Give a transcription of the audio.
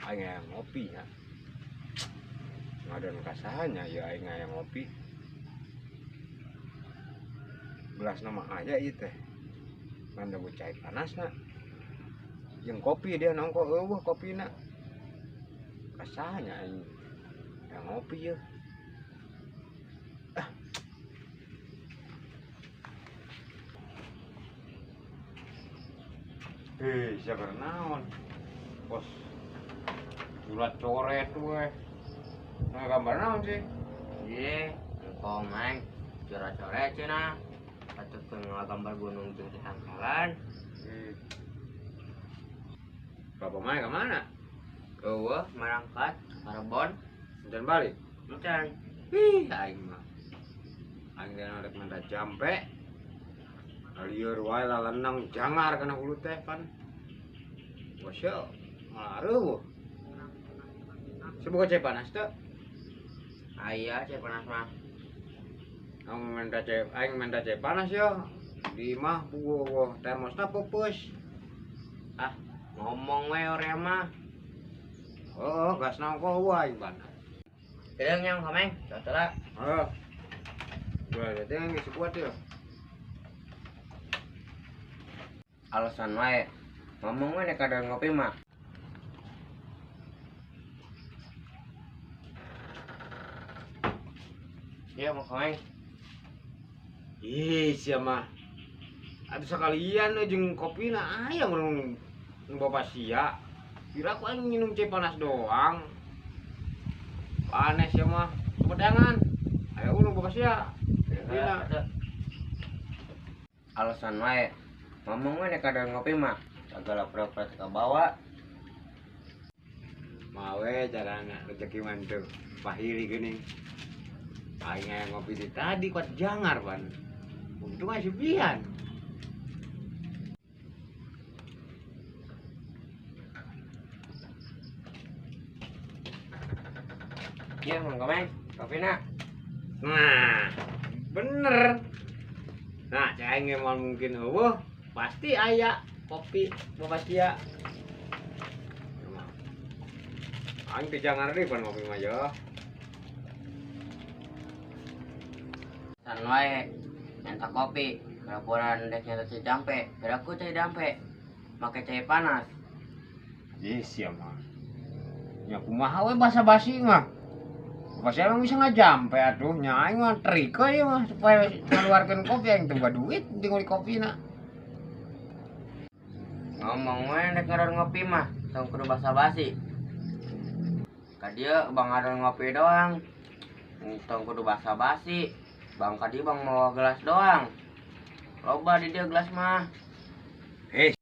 Aing hayang ngopi nya. Ngadon ka saha nya ieu aing hayang ngopi. Gelasna mah aya ieu teh. Ngan da cai panasna. Jeung kopi dia nongko eueuh kopina. Ka saha nya aing hayang ngopi ieu. Ah. Hei, sia keur naon? Bos. Surat coret we. Nah, gambar naon sih? Iya, engkau main coret-coret cenah. Patut gambar gunung jeung tetangkalan. Bapak main ke mana? Eueuh, marangkat Cirebon. Dan balik. Encan. Ih, aing mah. Aing teh rek minta jampe. Lieur wae lalenang jangar kana hulu teh pan. Bosyo, malah reueuh. Semoga cai panas teu. Aya cai panas mah. Aing minta cai, aing minta cai panas yo. Di imah bueuh termosna peupeus. Ah, ngomong we ore mah. Oh, gas nongko eueuh aing pan. Deung yang komeng, cocok. Heeh. Gua teh geus kuat yo. Alasan wae. Ngomong we nek kada ngopi mah. Iya, mau komeng. Ih, sia mah. Aduh sekalian we jeung kopina aya urang nu bapak sia. Kira aku aing minum cai panas doang. Panas sia mah. Sepedangan. Ayo urang bapak sia. Kopina. Alasan wae. Ngomong we nek kada ngopi mah. Segala pura-pura teu kabawa. Mawe carana rezeki mantu. Pahili geuning. Aing aya ngopi di tadi kuat jangar pan. Untung aja pian. Iya, mau komeng. Kopina. Nah, bener. Nah, cai aing moal mungkin eueuh, pasti aya kopi bapak sia. Aing teu jangar deui pan ngopi mah yo. San wae nyanta kopi, pura-pura ndek nyanta cai jampe, piraku cai jampe. Make cai panas. Ih, sia mah. Nya kumaha we basa-basi mah. Bapak sia emang bisa ngajampe atuh nya aing mah trik we mah supaya ngaluarkeun kopi aing teu boga duit tinggal di kopina. Ngomong we ndek ngadon ngopi mah, tong kudu basa-basi. Ka dieu bang ngadon ngopi doang. Tong kudu basa-basi. Bang ka dieu bang mawa gelas doang. Loba di dieu gelas mah. Eh,